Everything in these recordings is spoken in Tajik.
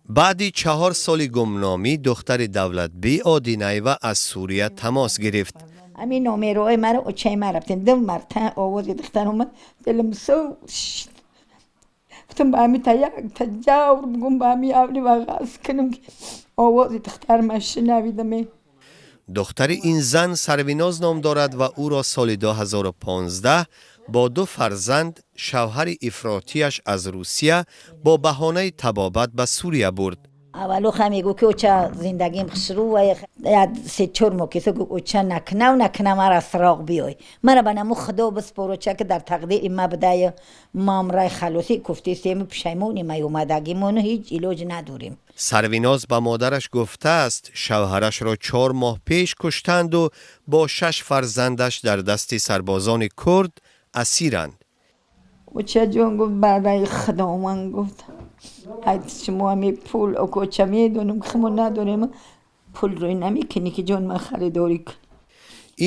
Баъди 4 соли гумномӣ духтари Давлатбӣ Одинаева аз Сурия тамос гирифт. Ҳамин номерои маро очаи ман рафтем, ду марта овози духтар омад, дилам сӯхт. Гуфтам, ба ҳами та як та ҷавр бугум, ба ҳами авли вағаз кунам, ки овози духтар ма шунавидаме. Духтари ин зан Сарвиноз ном дорад ва ӯро соли 2015 бо ду фарзанд шавҳари ифротияш аз Русия бо баҳонаи табобат ба Сурия бурд. Аввалу ха мегӯ, ки оча, зиндагим хушрӯ. Ва як 3-4 моҳ кисо гу, оча, накунав, накуна, мара сироғ биёй, мара ба наму Худо биспор, оча, ки дар тақдири ма будая, мам рай халосӣ куфтистему, пушаймони май омадагимону ҳеҷ илоҷ надорем. Сарвиноз ба модараш гуфтааст, шавҳарашро 4 моҳ пеш куштанду бо шаш фарзандаш дар дасти сарбозони курд асиранд. Очаҷон, гуфт, барои Худованд, гуфт, ай шумо ҳами пул, оча, медонам, ки мо надорем, пул рӯй намекунӣ, ки ҷон ман харидорӣ кун.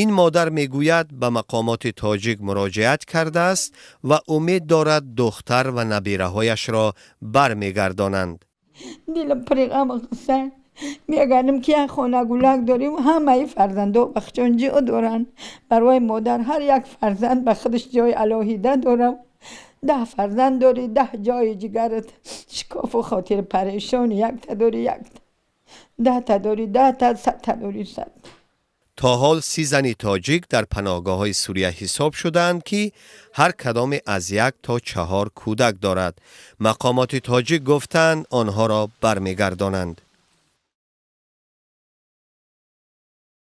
Ин модар мегӯяд, ба мақомоти тоҷик муроҷиат кардааст ва умед дорад, духтар ва набираҳояшро бармегардонанд. Дилам пури ғаму ғусса. Мегардам, ки як хона гулак дорем, ҳамаи фарзандо бахчон ҷо доранд. Барои модар ҳар як фарзанд ба худаш ҷои алоҳида дорам. 10 фарзанд дорӣ, 10 ҷои ҷигарат шикофу хотир парешони. Якта дорӣ, якта, 10-та дорӣ, 10-та, 100-та дорӣ, 100. То ҳол 30 зани тоҷик дар паноҳгоҳҳои Сурия ҳисоб шудаанд, ки ҳар кадоме аз як то чаҳор кӯдак дорад. Мақомоти тоҷик гуфтанд, онҳоро бармегардонанд.